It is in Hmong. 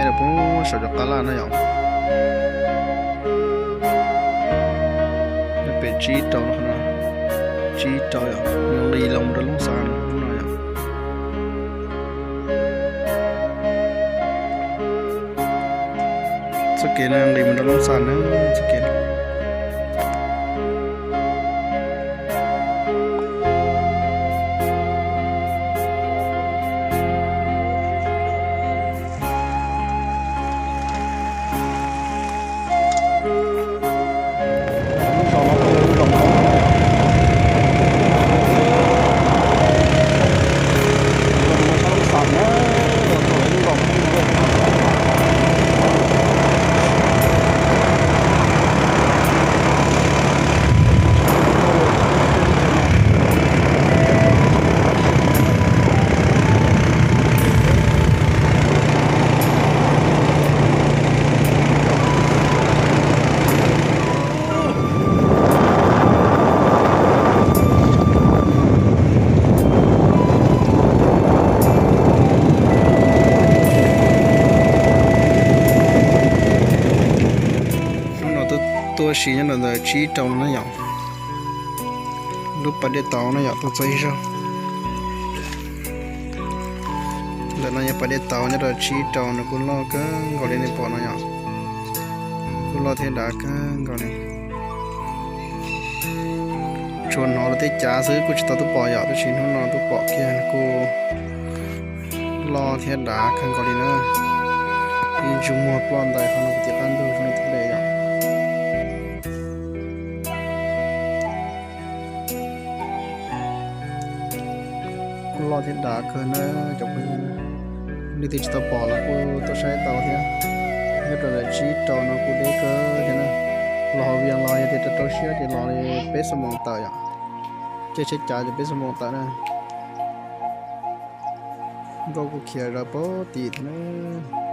Poob saum cov qab laj na yom. Pem tsib rau no, tsib rau yom, nqis los rau Loob Xas no yom. Txoj kev no nqis mus rau Loob Xas na, txoj kev. Hnub no tuaj si nyob rau ntawm tsib rau no na yom. Lub pas dej tauv na yom, tuaj txog ib zaug. Ntawm no yog pas dej tauv nyob rau tsib rau, nws kuj loj kawg nkaus li nej pom no yom. Kuj loj thiab dav kawg nkaus li. Tsuas hnov lawv tej cav xwb kuj tsis tau tuaj pom yom, tab sis hnub no tuaj pom kiag kuj loj thiab dav kawg nkaus li na. Ib ntsug muag ploj ntais qhov no puv tim qab ntug zoo li thaij yom. Kuj loj thiab dav kawg na cov phooj ywg. Leej twg tsis tau pom los kuj tuaj saib tau thiab. Nyob rau ntawm tsib rau no kuj deb kawg thiab na. Los hauv Vias los yog tias rau rau siab ces los li peb xuab moos tawm yom. Caij tsheb cav ces peb xuab moos tawm na. Nkauj kuj khiav zom zaws pem tim thiab na.